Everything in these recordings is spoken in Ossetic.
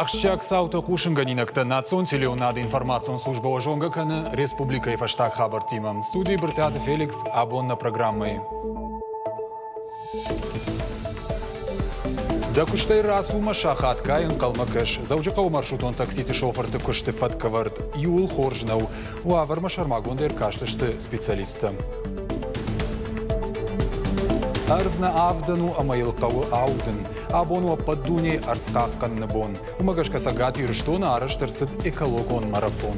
Ахсджиаг цаутӕ хъусынгӕнинӕгтӕ национ телеуынады информацион службӕ зонгӕ кӕны республикӕйы фӕстаг хабӕрттимӕ. Студийы Брытъиаты Феликс абон нӕ программӕйы. Дӕ куыстӕй рацу мӕ сахатгай ӕнхъӕлмӕ кӕс. Дзӕуджыхъӕуы маршрутон такситы шофырты куысты фӕткӕвӕрд иууыл хорз нӕу. Уавӕрмӕ сӕрмагондӕй ӕркастысты специалисттӕ. Ӕрдз нӕ авдӕн у ӕмӕ йыл хъӕуы аудын. Абон у ӕппӕт дунейы ӕрдз хъахъхъӕныны бон. Уымӕ гӕсгӕ Цӕгат Ирыстоны арӕзт ӕрцыд экологон марафон.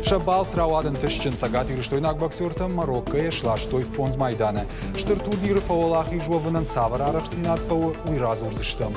Сӕ балц рауад ӕнтыстджын. Цӕгатирыстойнаг боксертӕ Мароккойӕ сластой фондз майданы. Стыр турниры фӕуӕлахиз уӕвынӕн цавӕр арӕхстдзинад хъӕуы, уый радзурдзыстӕм.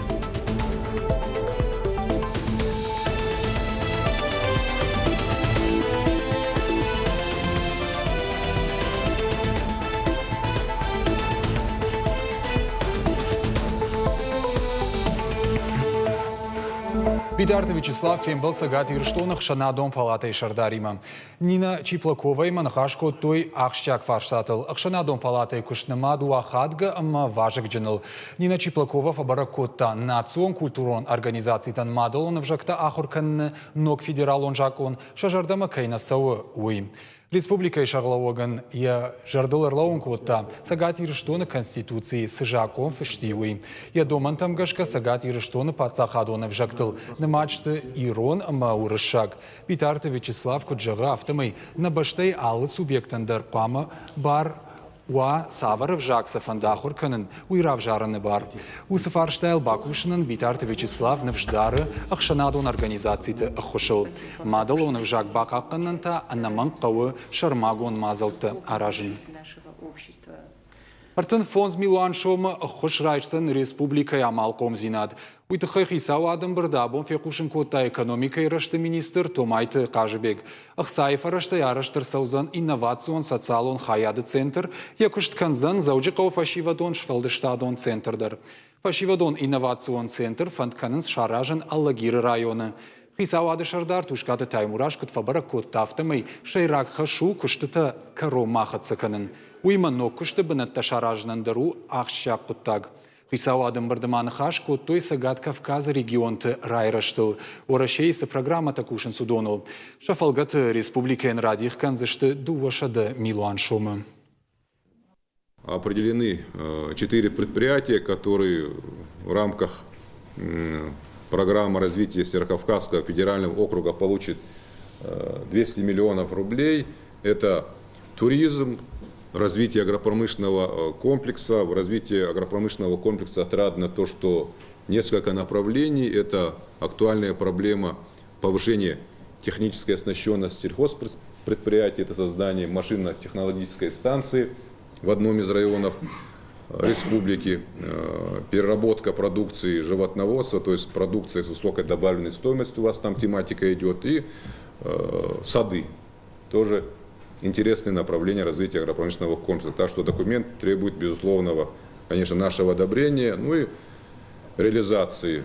Битарты Вячеслав фембӕлд Цӕгат Ирыстоны ӕхсӕнадон палатӕйы сӕрдаримӕ. Нина Чиплаковаимӕ ныхас кодтой ахсджиаг фарстатыл. Ӕхсӕнадон палатӕйы куыст нымад у ахадгӕ ӕмӕ вазыгджыныл. Нина Чиплакова фӕбӕрӕг кодта, национ-культурон организацитӕн мадӕлон ӕвзӕгтӕ ахуыр кӕныны ног федералон закъон сӕ зӕрдӕмӕ кӕй нӕ цӕуы, уый. Республикӕйы сӕргълӕууӕгӕн йӕ зӕрдыл ӕрлӕууын кодта, Цӕгат Ирыстоны Конституцийы цы закъон фыст и, уый. Йӕ домӕнтӕм гӕсгӕ Цӕгат Ирыстоны паддзахадон ӕвзӕгтыл нымад сты ирон ӕмӕ уырыссаг. Битарты Вячеслав куыд зӕгъы, афтӕмӕй нӕ бӕстӕйы алы субъектӕн дӕр хъуамӕ бар уа, цавӕр ӕвзаг сӕ фӕнды ахуыр кӕнын, уый равзарыны бар. Уыцы фарстайыл бакусынӕн Битарты Вячеслав ныфс дары ӕхсӕнадон организациты ӕххуысыл. Мадӕлон ӕвзаг бахъахъхъӕнынӕн та ӕнӕмӕнг хъӕуы сӕрмагонд мадзӕлттӕ аразын. 35 милуан сомы ӕххуыс райсдзӕн республикӕйы амалхъомдзинад. Уый тыххӕй хицауады ӕмбырды абон фехъусын кодта экономикӕйы рӕзты министр Томайты Хъазыбег. Ӕхцайы фӕрӕзтӕй арӕзт ӕрцӕудзӕн инновацион социалон хайады центр, йӕ куыст кӕндзӕн Дзӕуджыхъӕуы фӕсивӕдон сфӕлдыстадон центр дӕр. Фӕсивӕдон инновацион центр фӕнд кӕнынц саразын Алагиры районы. Хицауады сӕрдар Тускъаты Таймураз куыд фӕбӕрӕг кодта, афтӕмӕй сӕйраг хӕс у куыстытӕ кӕронмӕ хӕццӕ кӕнын. Уыимӕ ног куысты бынӕттӕ саразынӕн дӕр у ахсджиаг хъуыддаг. Хицауады ӕмбырды ма ныхас кодтой Цӕгат Кавказы регионты райрӕзтыл, Уӕрӕсейы цы программӕтӕ кусынц, уыдоныл. Сӕ фӕлгӕты республикӕйӕн радих кӕндзысты 200 милуан сомы. Определены четыре предприятия, которые в рамках программы развития Северокавказского федерального округа получат 200 миллионов рублей. Это туризм, развитие агропромышленного комплекса. В развитии агропромышленного комплекса отрадно то, что несколько направлений. Это актуальная проблема повышения технической оснащенности сельхозпредприятий, это создание машинно-технологической станции в одном из районов республики, переработка продукции животноводства, то есть продукция с высокой добавленной стоимостью у вас там тематика идет, и сады тоже интересное направление развития агропромышленного комплекса. Так что документ требует безусловного, конечно, нашего одобрения, ну и реализации.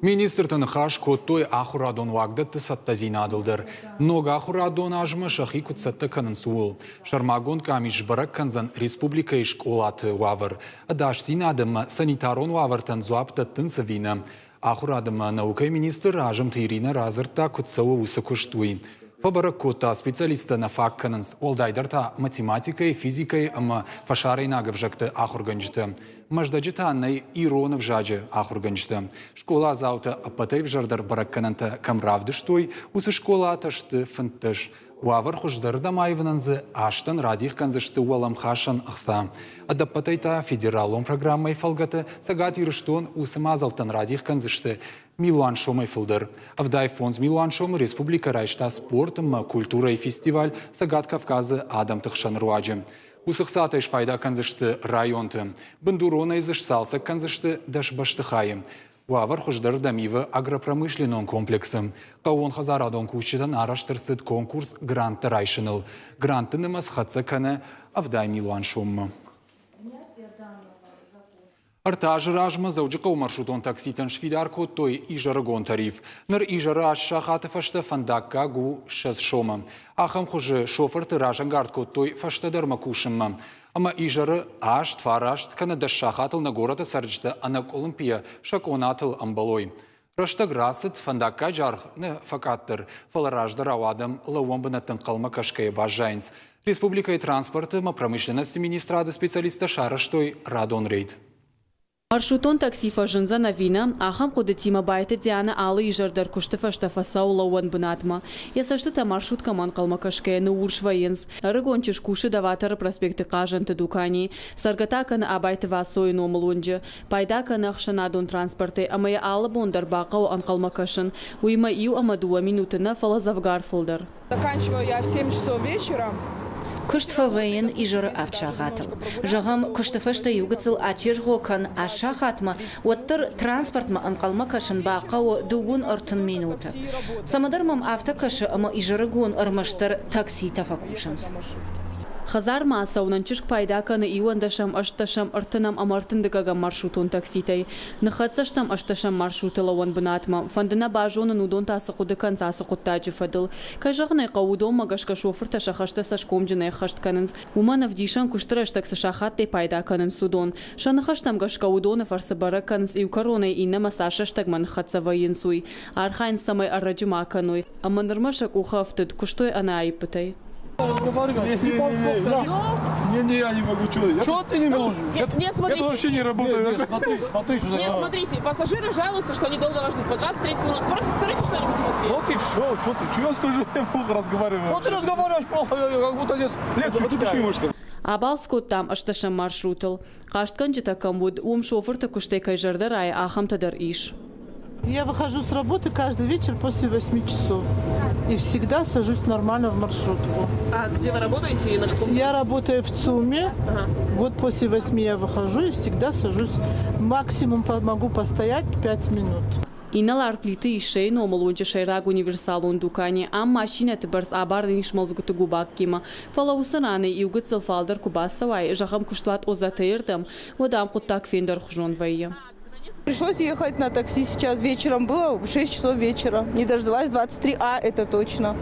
Министртӕ ныхас кодтой ахуырадон уагдӕтты цӕттӕдзинадыл дӕр. Ног ахуырадон азмӕ сӕхи куыд цӕттӕ кӕнынц, ууыл. Сӕрмагонд къамис сбӕрӕг кӕндзӕн республикӕйы скъолаты уавӕр, ӕдасдзинад ӕмӕ санитарон уавӕртӕн дзуапп дӕттынц ӕви нӕ. Ахуырад ӕмӕ наукӕйы министр Азымты Иринӕ радзырдта, куыд цӕуы уыцы куыст, уый. Фӕбӕрӕг кодта, специалисттӕ нӕ фаг кӕнынц, уӕлдайдӕр та математикӕйы, физикӕйы ӕмӕ фӕсарӕйнаг ӕвзӕгты ахуыргӕнджытӕ. Мӕздӕджы та нӕй ирон ӕвзаджы ахуыргӕнджытӕ. Скъоладзаутӕ ӕппӕтӕй ӕвзӕрдӕр бӕрӕггӕнӕнтӕ кӕм равдыстой, уыцы скъолатӕ сты 15. Уавӕр хуыздӕрырдӕм аивынӕн дзы азтӕн радих кӕндзысты уӕлӕмхасӕн ӕхца. Ӕдӕппӕтӕй та федералон программӕйы фӕлгӕты Цӕгат Ирыстон уыцы мадзӕлттӕн радих кӕндзысты милуан сомӕй фылдӕр. 75 милуан сомы республикӕ райста спорт ӕмӕ культурӕйы фестиваль Цӕгат Кавказы адӕмты хсӕн руаджы. Уыцы хцатӕй спайда кӕндзысты районты. Бындуронӕй дзы сцалцӕг кӕндзысты 10 бӕстыхайы. Уавӕр хуыздӕрырдӕм ивы агропромышленнон комплексы. Хъӕууонхӕдзарадон кусджытӕн арӕзт ӕрцыд конкурс гранттӕ райсыныл. Грантты нымӕц хӕццӕ кӕны 70 милуан соммӕ. Ӕртӕ азы размӕ Дзӕуджыхъӕуы маршрутон такситӕн сфидар кодтой изӕрыгон тариф. Ныр изӕры аст сахаты фӕстӕ фӕндаггаг у 20 сомы. Ахӕм хуызы шофырты разӕнгард кодтой фӕстӕдӕрмӕ кусынмӕ. Ӕмӕ изӕры 8, 9 кӕнӕ 10 сахатыл нӕ горӕты цӕрджытӕ ӕнӕкъуылымпыйӕ сӕ къонатыл ӕмбӕлой. Рӕстӕг рацыд, фӕндаггаджы аргъ нӕ фӕкъаддӕр, фӕлӕ раздӕрау адӕм лӕууӕн бынӕтты ӕнхъӕлмӕ кӕсгӕйӕ баззайынц. Республикӕйы транспорты ӕмӕ промышленности министрады специалисттӕ сарӕзтой радон рейд. Маршрутон такси фӕзындзӕн ӕви нӕ, ахӕм хъуыдытимӕ Байты Дианӕ алы изӕр дӕр куысты фӕстӕ фӕцӕуы лӕууӕн бынатмӕ. Йӕ цӕстытӕ маршруткӕмӕ ӕнхъӕлмӕ кӕсгӕйӕ ныуурс вӕййынц. Ӕрыгон чызг кусы Доваторы проспекты хъазӕнты дуканийы. Цӕргӕ та кӕны Абайты Васойы номыл уынджы. Пайда кӕны ӕхсӕнадон транспортӕй ӕмӕ йӕ алы бон дӕр бахъӕуы ӕнхъӕлмӕ кӕсын. Уыимӕ иу ӕмӕ дыууӕ минуты нӕ, фӕлӕ дзӕвгар фылдӕр. Заканчиваю я в 7 часов вечера. Куыст фӕвӕййын изӕры авд сахатыл. Зӕгъӕм, куысты фӕстӕ иу гыццыл атезгъо кӕн аст сахатмӕ, уӕддӕр транспортмӕ ӕнхъӕлмӕ кӕсын бахъӕуы 32 минуты. Цӕмӕдӕр мӕм афтӕ кӕсы, ӕмӕ изӕрыгон ӕрмӕстдӕр такситӕ фӕкусынц. Хӕдзармӕ ацӕуынӕн чызг пайда кӕны иуӕндӕсӕм, ӕстдӕсӕм, ӕртынӕм ӕмӕ ӕртындыккӕгӕм маршрутон такситӕй. Ныххӕццӕ стӕм ӕстдӕсӕм маршруты лӕууӕн бынатмӕ. Фӕнды нӕ базонын, уыдон та цы хъуыды кӕнынц ацы хъуыддаджы фӕдыл. Кӕй зӕгъын ӕй хъӕуы, уыдонмӕ гӕсгӕ шофыртӕ сӕ хӕстӕ цӕсгомджынӕй ӕххӕст кӕнынц. Уымӕн ӕвдисӕн, куысты рӕстӕг цы сахаттӕй пайда кӕнынц, уыдон. Сӕ ныхӕстӕм гӕсгӕ уыдоны фӕрцы бӕрӕг кӕнынц, иу кӕронӕй иннӕмӕ цас рӕстӕгмӕ ныххӕццӕ вӕййынц, уый. Архайынц, цӕмӕй ӕрӕджы ма кӕной. Ӕмӕ нырмӕ сӕ къухы ӕфтыд, куыстой ӕнӕаиппытӕй. Не, я не могу. Чего ты не можешь? Нет, Нет, смотрите. Это вообще не работает. Нет, смотри, смотри, что за... Нет, смотрите, пассажиры жалуются, что они долго вас ждут, по 20-30 минут. Просто скажите что-нибудь в ответ. Вот и все. Что ты? Чего я скажу? Я плохо разговариваю. Что ты разговариваешь плохо? Я как будто нет лекцию А ты почему не читаю. можешь сказать? Абалц кодтам ӕстдӕсӕм маршрутыл. Хъастгӕнджытӕ кӕм уыд, уым шофырты куыстӕй кӕй зӕрдӕ райы, ахӕмтӕ дӕр ис. Я выхожу с работы каждый вечер после 8 часов. И всегда сажусь нормально в маршрутку. А где вы работаете и на каком? Я работаю в ЦУМе. Вот после 8 я выхожу и всегда сажусь. Максимум могу постоять 5 минут. Инӕлар Плиты Иссӕйы номыл уынджы сӕйраг универсалон дукани. Ам машинӕты бӕрц абарӕн ис мӕлдзгуыты губаккимӕ. Фӕлӕ уыцы ранӕй иу гыццыл фалдӕр куы бацӕуай, зӕгъӕм, куыстуат ОЗТ-йы рдӕм, уӕд ам хъуыддаг фендӕрхуызон вӕййы. Пришлось ехать на такси сейчас вечером. Было 6 часов вечера. Не дождалась 23А, это точно.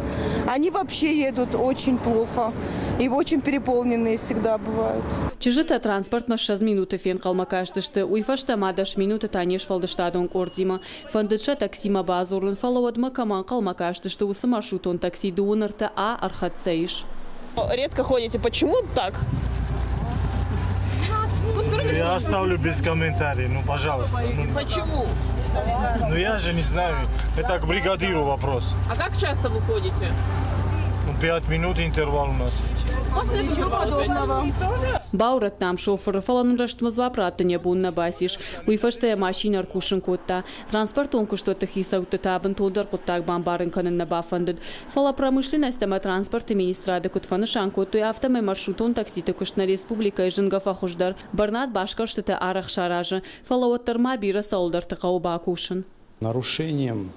Они вообще едут очень плохо. И очень переполненные всегда бывают. Чызджытӕ транспортмӕ 20 минуты фенхъӕлмӕ кастысты, уый фӕстӕ ма 10 минуты та не сфӕлдыстадон къордимӕ. Фӕндыд сӕ таксимӕ бадзурын, фӕлӕ уӕдмӕ кӕмӕ ӕнхъӕлмӕ кастысты, уыцы маршрутон такси 23А ӕрхӕццӕ ис. Редко ходите. Почему так? Ну, скажите, Я оставлю без комментариев, ну, пожалуйста. Ну, Почему? ну, я же не знаю. Это к бригадиру вопрос. А как часто вы ходите? Ну, 5 минут интервал у нас. У вас нет интервала пять? Баурӕдтам шофыры, фӕлӕ нын рӕстмӕ дзуапп раттын йӕ бон нӕ бацис. Уый фӕстӕ йӕ машинӕ ӕркусын кодта. Транспортон куыстуӕтты хицӕутты та бынтондӕр хъуыддаг бамбарын кӕнын нӕ бафӕндыд. Фӕлӕ промышленность ӕмӕ транспорты министрады куыд фӕнысан кодтой, афтӕмӕй маршрутон такситы куыст нӕ республикӕйы зынгӕ фӕхуыздӕр. Бӕрнад басгӕрстытӕ арӕх саразы, фӕлӕ уӕддӕр ма бирӕ цӕуылдӕрты хъӕуы бакусын. Нарушением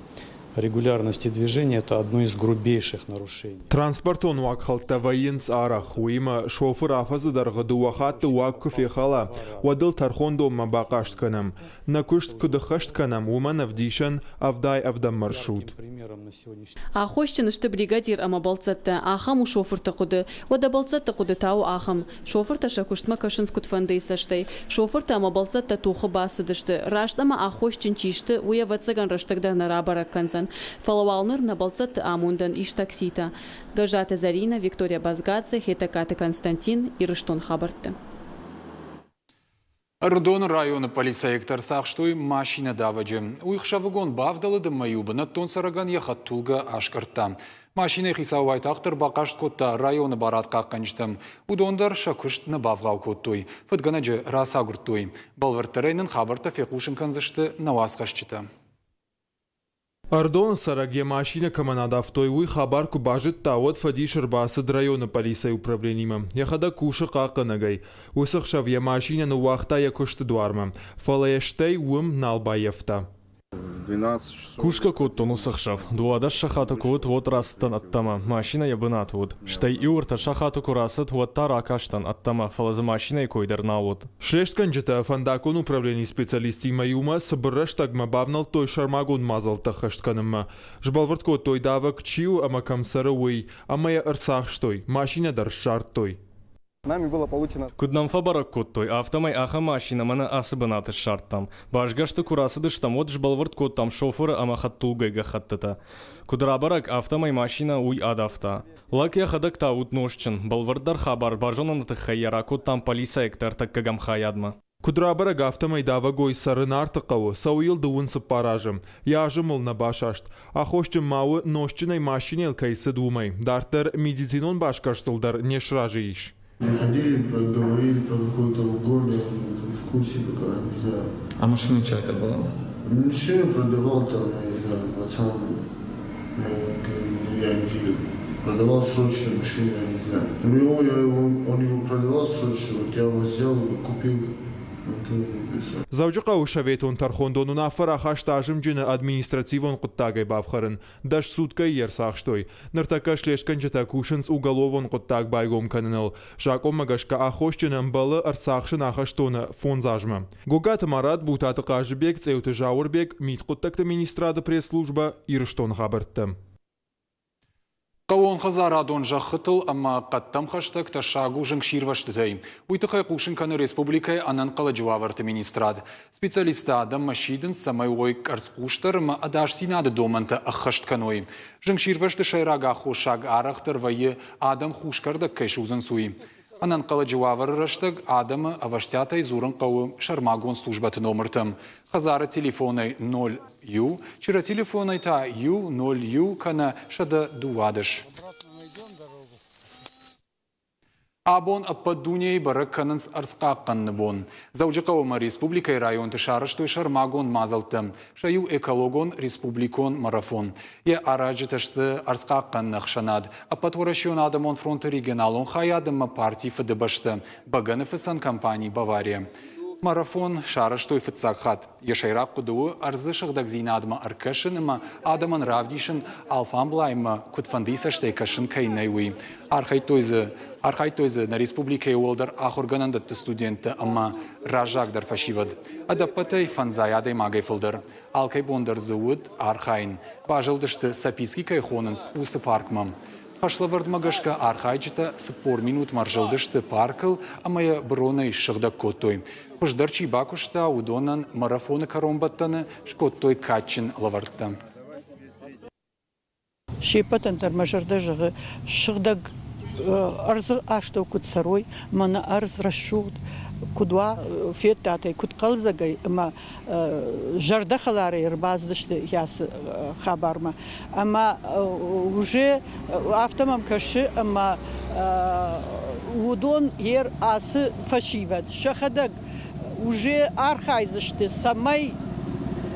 регулярности движения это одно из грубейших нарушений. Транспортон уагхӕлдтӕ вӕййынц арӕх, уыимӕ шофыр афӕдзы дӕргъы дыууӕ хатты уаг куы фехала, уӕд ыл тӕрхондонмӕ бахъаст кӕнӕм. Нӕ куыст куыд ӕххӕст кӕнӕм, уымӕн ӕвдисӕн 77-ӕм маршрут. Примером на сегодняшний Аххосджын сты бригадир ӕмӕ бӕлццӕттӕ. Ахӕм у шофырты хъуыды. Уӕдӕ бӕлццӕтты хъуыды та у ахӕм. Шофыртӕ сӕ куыстмӕ кӕсынц куыдфӕндыйы цӕстӕй. Шофыртӕ ӕмӕ бӕлццӕттӕ тохы бацыдысты. Раст ӕмӕ аххосджын чи сты, уый ӕвӕццӕгӕн рӕстӕг дӕр нӕ рабӕрӕг кӕндзӕн. Фӕлӕ уал ныр нӕ бӕлццӕтты амондӕн ис такситӕ. Гӕззаты Зӕринӕ, Виктория Базгадзе, Хетӕгкаты Константин, Ирыстон хабӕртты. Ӕрыдоны районы пъӕлицӕйӕгтӕ ӕрцахстой машинӕ давӕджы. Уый ӕхсӕвыгон бавдӕлыд ӕмӕ иу бынӕттон цӕрӕгӕн йӕ хӕдтулгӕ аскъӕрдта. Машинӕйы хицау уайтагъддӕр бахъаст кодта районы барадхъахъхъӕнджытӕм. Уыдон дӕр сӕ куыст нӕ бавгъау кодтой. Фыдгӕнӕджы рацагуырдтой. Бӕлвырддӕрӕй нын хабӕрттӕ фехъусын кӕндзысты нӕ уацхӕсджытӕ. Ӕрыдоны цӕрӕг йӕ машинӕ кӕмӕн адавтой, уый хабар куы базыдта, уӕд фӕдис ӕрбацыд районы пъӕлицӕйы управленимӕ. Йӕхӕдӕг кусы хъахъхъӕнӕгӕй. Уыцы хсӕв йӕ машинӕ ныууагъта йӕ куысты дуармӕ, фӕлӕ йӕ стӕй уым нал баййӕфта. Кусгӕ кодтон уыцы хсӕв. 12 сахаты куы уыд, уӕд рацыдтӕн ӕддӕмӕ. Машинӕ йӕ бынаты уыд. Стӕй иу ӕртӕ сахаты куы рацыд, уӕд та ракастӕн ӕддӕмӕ, фӕлӕ дзы машинӕйы кой дӕр нал уыд. Слестгӕнджытӕ фӕндаггон управленийы специалисттимӕ иумӕ цыбыр рӕстӕгмӕ бавнӕлдтой сӕрмагонд мадзӕлттӕ ӕххӕст кӕнынмӕ. Сбӕлвырд кодтой, давӕг чи у ӕмӕ кӕм цӕры, уый, ӕмӕ йӕ ӕрцахстой, машинӕ дӕр ссардтой. Нами было получено. Куыд нӕм фӕбӕрӕг кодтой, афтӕмӕй ахӕм машинӕ мӕнӕ ацы бынаты ссардтам. Басгӕрсты куы рацыдыстӕм, уӕд сбӕлвырд кодтам шофыры ӕмӕ хӕдтулгӕйы гӕххӕттытӕ. Куыд рабӕрӕг, афтӕмӕй машинӕ уый адавта. Лӕг йӕхӕдӕг та уыд нозтджын. Бӕлвырддӕр хабар базоныны тыххӕй йӕ ракодтам полицӕйӕгты ӕртӕккӕгӕм хайадмӕ. Куыд рабӕрӕг, афтӕмӕй давӕгой цӕры Нарты хъӕуы, цӕуы йыл 24 азы. Йӕ азым ыл нӕ басаст. Аххосджын ма у, нозтджынӕй машинӕйыл кӕй цыд, уымӕй. Дарддӕр медицинон басгӕрстыл дӕр не сразы ис. Приходили, говорили про какой-то угон, я в курсе пока, не знаю. А машина чья это была? Машину продавал там, я не знаю, пацан, я не видел. Продавал срочно машину, я не знаю. Ну, он его продавал срочно, вот я его взял, купил. Дзӕуджыхъӕуы советон тӕрхондон уынаффӕ рахаста азымджыны административон хъуыддагӕй бафхӕрын. 10 суткӕйы йӕ ӕрцахстой. Ныртӕккӕ слестгӕнджытӕ кусынц уголовон хъуыддаг байгом кӕныныл. Закъонмӕ гӕсгӕ аххосджын ӕмбӕлы ӕрцахсын ахӕстоны 5 азмӕ. Гогаты Марат, Бутаты Хъазыбег, Цъеуты Зауырбег, Мидхъуыддӕгты министрады пресс-службӕ, Ирыстоны хабӕрттӕ. Хъӕууонхӕдзарадон зӕххытыл ӕмӕ хъӕдтӕм хӕстӕг тӕссаг у зынгсирвӕзтытӕй. Уый тыххӕй хъусын кӕны республикӕйы ӕнӕнхъӕлӕджы уавӕрты министрад. Специалисттӕ адӕммӕ сидынц, цӕмӕй уой къӕрцхъусдӕр ӕмӕ ӕдасдзинады домӕнтӕ ӕххӕст кӕной. Зынгсирвӕзты сӕйраг аххосаг арӕхдӕр вӕййы, адӕм хус кӕрдӕг кӕй судзынц, уый. Ӕнӕнхъӕлӕджы уавӕры рӕстӕг адӕмы ӕвӕстиатӕй дзурын хъӕуы сӕрмагонд службӕты номыртӕм. Хӕдзары телефонӕй 01, чырӕ телефонӕй та 101 кӕнӕ 112. Абон ӕппӕт дунейы бӕрӕг кӕнынц ӕрдзхъахъхъӕныны бон. Дзӕуджыхъӕуы ӕмӕ республикӕйы районты сарӕзтой сӕрмагонд мадзӕлттӕ. Сӕ иу экологон республикон марафон. Йӕ аразджытӕ сты ӕрдзхъахъхъӕныны ӕхсӕнад, Ӕппӕтуӕрӕсеон адӕмон фронты регионалон хайад ӕмӕ парти Фыдыбӕстӕ, бӕгӕныфыцӕн компани «Бавария». Марафон сарӕзтой фыццаг хатт. Йӕ сӕйраг хъуыды у ӕрдзы сыгъдӕгдзинадмӕ ӕркӕсын ӕмӕ адӕмӕн равдисын, алфамблаймӕ куыдфӕндыйы цӕстӕй кӕсын кӕй нӕй, уый. Архайдтой дзы нӕ республикӕйы уӕлдӕр ахуыргӕнӕндӕтты студенттӕ ӕмӕ раззагдӕр фӕсивӕд. Ӕдӕппӕтӕй фӕндзай адӕймагӕй фылдӕр. Алкӕй бон дӕр дзы уыд архайын. Базылдысты, Сапицкий кӕй хонынц, уыцы паркмӕ. Хӕслӕвӕрдмӕ гӕсгӕ архайджытӕ 40 минутмӕ ӕрзылдысты паркыл ӕмӕ йӕ быронӕй ссыгъдӕг кодтой. Хуыздӕр чи бакуыста, уыдонӕн марафоны кӕронбӕттӕны скодтой кадджын лӕвӕрттӕ. Се ппӕтӕн дӕр мӕ зӕрдӕ зӕгъы, сыгъдӕг ӕрдзы астӕу куыд цӕрой, мӕнӕ ӕрдз рӕсугъд куыд уа, федтат ӕй, куыд хъӕлдзӕгӕй ӕмӕ зӕрдӕхӕларӕй ӕрбацыдысты ацы хабармӕ. Ӕмӕ уже афтӕ мӕм кӕсы, ӕмӕ уыдон ер ацы фӕсивӕд сӕхӕдӕг уже архайдзысты, цӕмӕй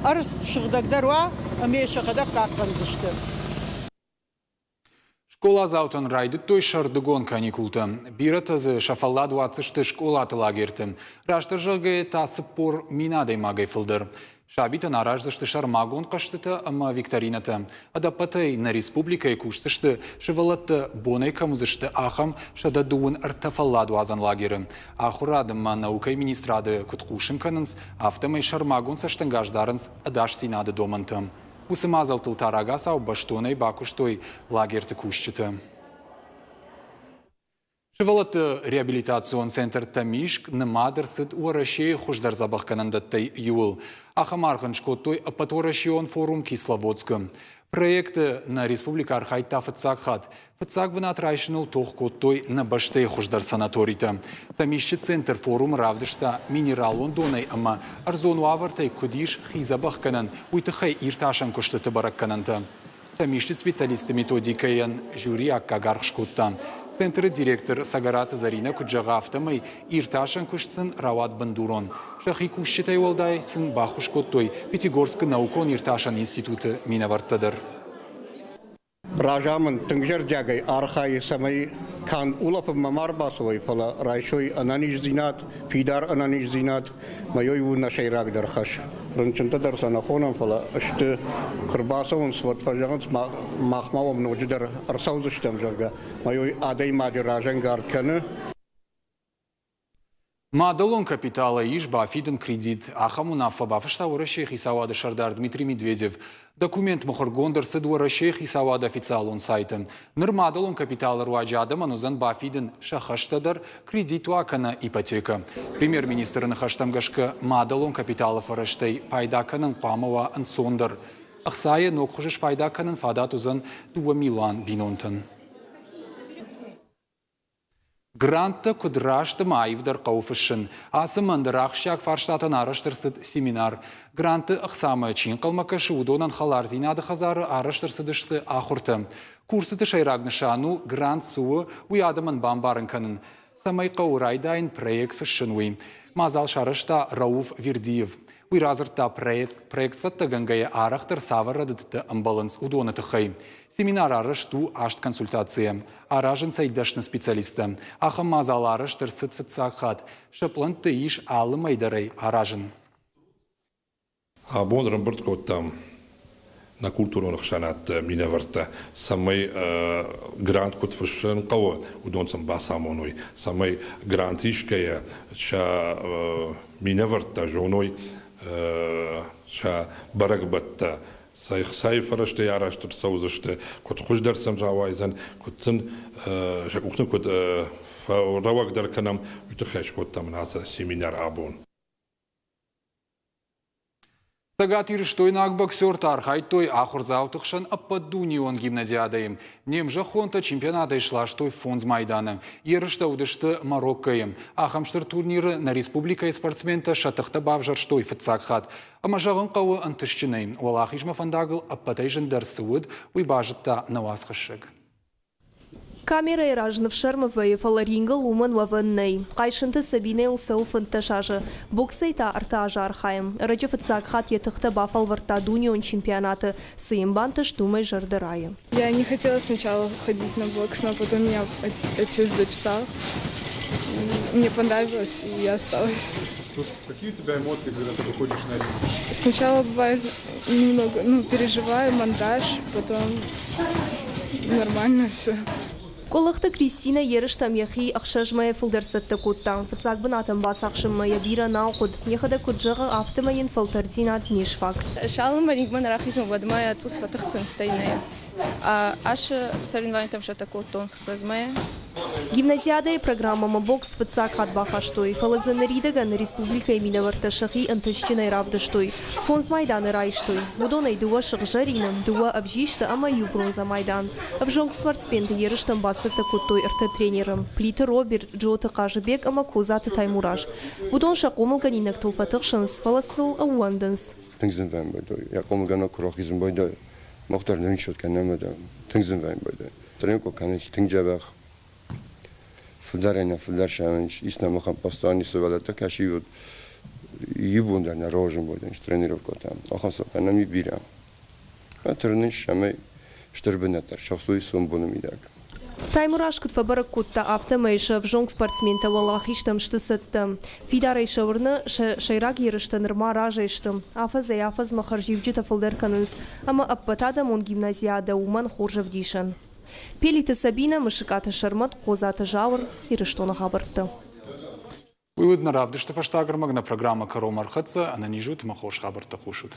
ӕрдз сыгъдӕгдӕр уа ӕмӕ сӕхӕдӕг хъахъхъӕндзысты. Скъоладзаутӕн райдыдтой сӕрдыгон каникултӕ. Бирӕтӕ дзы сӕ фӕллад уадздзысты скъолаты лагерты. Растдӕр зӕгъгӕйӕ та 40 000 адӕймагӕй фылдӕр. Сабитӕн араздзысты сӕрмагонд хъӕзтытӕ ӕмӕ викторинӕтӕ. Ӕдӕппӕтӕй нӕ республикӕйы кусдзысты, сывӕллӕттӕ бонӕй кӕм уыдзысты, ахӕм 133 фӕлладуадзӕн лагеры. Ахуырад ӕмӕ наукӕйы министрады куыд хъусын кӕнынц, афтӕмӕй сӕрмагонд цӕстӕнгас дарынц ӕдасдзинады домӕнтӕм. Уыцы мадзӕлттыл та рагацау бӕстонӕй бакуыстой лагерты кусджытӕ. Сывӕллӕтты реабилитацион центр «Тӕмискъ» нымад ӕрцыд Уӕрӕсейы хуыздӕр дзӕбӕхгӕнӕндӕттӕй иуыл. Ахӕм аргъ ын скодтой ӕппӕтуӕрӕсеон форум Кисловодскы. Проекты нӕ республикӕ архайдта фыццаг хатт. Фыццаг бынат райсыныл тох кодтой нӕ бӕстӕйы хуыздӕр санаторитӕ. Тӕмисчы центр форумы равдыста минералон донӕй ӕмӕ ӕрдзон уавӕртӕй куыд ис хи дзӕбӕхгӕнӕн, уый тыххӕй иртасӕн куыстыты бӕрӕггӕнӕнтӕ. Тӕмисчы специалистты методикӕйӕн жюри аккаг аргъ скодта. Центры директор Цӕгӕраты Зӕринӕ куыд зӕгъы, афтӕмӕй иртасӕн куыст сын рауад бындурон. Сӕхи кусджытӕй уӕлдай сын баххуыс кодтой Пятигорскы наукон-иртасӕн институты минӕвӕрттӕ дӕр. Разамынд тынг зӕрдиагӕй архайы, цӕмӕй канд улӕфынмӕ ма ӕрбацӕуой, фӕлӕ райсой ӕнӕниздзинад, фидар ӕнӕниздзинад. Мӕ у нӕ сӕйрагдӕр хӕс. Рынчынтӕ дӕр сӕ нӕ хонӕм, фӕлӕ сты, куы рбацӕуынц, уӕд фӕзӕгъынц, махмӕ уӕм ноджыдӕр ӕрцӕудзыстӕм, зӕгъгӕ. Мӕ адӕймаджы разӕнгард кӕны. Мадӕлон капиталӕй ис бафидын кредит. Ахӕм уынаффӕ бафыста Уӕрӕсейы хицауады сӕрдар Дмитрий Медведев. Документ мыхуыргонд ӕрцыд Уӕрӕсейы хицауады официалон сайты. Ныр мадӕлон капиталы руаджы адӕмӕн уыдзӕн бафидын сӕ хӕстӕ дӕр, кредит уа кӕнӕ ипотекӕ. Премьер-министры ныхӕстӕм гӕсгӕ, мадӕлон капиталы фӕрӕзтӕй пайда кӕнын хъуамӕ уа ӕнцондӕр. Ӕхцайӕ ног хуызы спайда кӕнын фадат уыдзӕн 2 милуан бинонтӕн. Гранттӕ куыд раст ӕмӕ аивдӕр хъӕуы фыссын. Ацы ӕмӕ ахсджиаг фарстатӕн арӕзт ӕрцыд семинар. Грантты ӕхцамӕ чи ӕнхъӕлмӕ кӕсы, уыдонӕн хӕлардзинады хӕдзары арӕзт ӕрцыдысты ахуыртӕ. Курсыты сӕйраг нысан у, грант цы у, уый адӕмӕн бамбарын кӕнын. Цӕмӕй хъӕуы райдайын проект фыссын, уый. Мадзал сарӕзта Рауф Вердиев. Уый радзырдта проект, проект цӕттӕгӕнгӕйӕ арӕхдӕр цавӕр рӕдыдтытӕ ӕмбӕлынц, уыдоны тыххӕй. Семинар арӕзт у аст консультацийӕ. Аразынц ӕй дӕсны специалисттӕ. Ахӕм мадзал арӕзт ӕрцыд фыццаг хатт. Сӕ пълӕнтты ис алы мӕй дӕр ӕй аразын. Абон ӕрӕмбырд кодтам нӕ культурон ӕхсӕнадты минӕвӕрттӕ, цӕмӕй грант куыд фыссын хъӕуы, уыдон сын бацамоной, цӕмӕй грант исгӕйӕ сӕ минӕвӕрттӕ зоной сӕ бӕрӕгбӕттӕ, сӕ ӕхцайы фӕрӕзтӕй арӕзт ӕрцӕудзысты, куыд хуыздӕр сын рауайдзӕн, куыд сын сӕ къухты куыд фӕрӕуӕгдӕр кӕнӕм, уый тыххӕй скодтам ацы семинар абон. Цӕгатирыстойнаг боксертӕ архайдтой ахуырдзауты хсӕн ӕппӕтдунеон гимназиадӕйы. Не мзӕххонтӕ чемпионатӕй сластой фондз майданы. Ерыстӕ уыдысты Мароккойы. Ахӕм стыр турниры нӕ республикӕйы спортсментӕ сӕ тыхтӕ бавзӕрстой фыццаг хатт. Ӕмӕ зӕгъын хъӕуы ӕнтыстджынӕй. Уӕлахизмӕ фӕндагыл ӕппӕтӕй зындӕр цы уыд, уый базыдта нӕ уацхӕссӕг. Камерӕйы раз ныфсӕрмы вӕййы, фӕлӕ рингыл уымӕн уӕвӕн нӕй. Хъайсынты Сабинӕйыл цӕуы 15 азы. Боксӕй та 3 азы архайы. Ӕрӕджы фыццаг хатт йӕ тыхтӕ бафӕлвӕрдта дунеон чемпионаты. Цы йын бантыст, уымӕй зӕрдӕ райы. Я не хотела сначала ходить на бокс, но потом меня отец записал. Мне понравилось, и я осталась. Тут какие у тебя эмоции, когда ты выходишь на ринг? Сначала бывает немного, ну, переживаю, мандраж, потом нормально все. Къуылыхты Кристинӕ ерыстӕм йӕхи 6 мӕйӕ фылдӕр цӕттӕ кодта. Фыццаг бынатӕн бацахсынмӕ йӕ бирӕ нал хъуыд. Йӕхӕдӕг куыд зӕгъы, афтӕмӕй йын фӕлтӕрддзинад не сфаг. Цалынмӕ рингмӕ нӕ рахизын, уӕдмӕ цъус фӕтыхсын, стӕй нӕ. Ацы соревнованиятӕм цӕттӕ кодтон 6 мӕйы. Гимназиадӕйы программӕмӕ бокс фыццаг хатт бахастой, фӕлӕ дзы ныридӕгӕн республикӕйы минӕвӕрттӕ сӕхи ӕнтыстджынӕй равдыстой. Фондз майданы райстой. Уыдонӕй дыууӕ сыгъзӕрины, дыууӕ ӕвзисты ӕмӕ иу бронзӕ майдан. Ӕвзонг спортсменты ерыстӕм бацӕттӕ кодтой ӕртӕ тренеры: Плиты Роберт, Джоты Хъазыбег ӕмӕ Козаты Таймураз. Уыдон сӕ хъомылгӕнинӕгтыл фӕтыхсынц, фӕлӕ сыл ӕууӕндынц. Тынг зын вӕййы байдайы. Йӕ хъомылгӕнӕг куы рахизын байдайы, мах дӕр ничи кӕнӕм ӕмӕ тынг зын вӕййы байдайы. Тренировка кӕнынц тынг дзӕбӕх. Фылдӕрӕй нӕ фылдӕр сӕвӕнц. Ис нӕм ахӕм постоянный сывӕллӕттӕ, кӕцы вот иу бон дӕр нӕ рауазын байдайынц тренировкӕтӕ. Ахӕм сывӕллӕттӕ нӕм и бирӕ. Тырнынц, цӕмӕй стыр бынӕттӕ ӕрцахсой сомбоны мидӕг. Таймураз куыд фӕбӕрӕг кодта, афтӕмӕй сӕ ӕвзонг спортсментӕ уӕлахизтӕм сты цӕттӕ. Фидарӕй сӕ уырны, сӕ сӕйраг ерыстӕ нырма разӕй сты. Афӕдзӕй-афӕдзмӕ хӕрзиуджытӕ фылдӕр кӕнынц, ӕмӕ ӕппӕтадӕмон гимназиадӕ уымӕн хорз ӕвдисӕн. Пелиты Сабинӕ, Мысыкаты Сӕрмӕт, Хъодзаты Зауыр, Ирыстоны хабӕрттӕ. Уый уыд нӕ равдысты фӕстаг ӕрмӕг. Нӕ программӕ кӕронмӕ ӕрхӕццӕ. Ӕнӕниз ут ӕмӕ хорз хабӕрттӕ хъусут.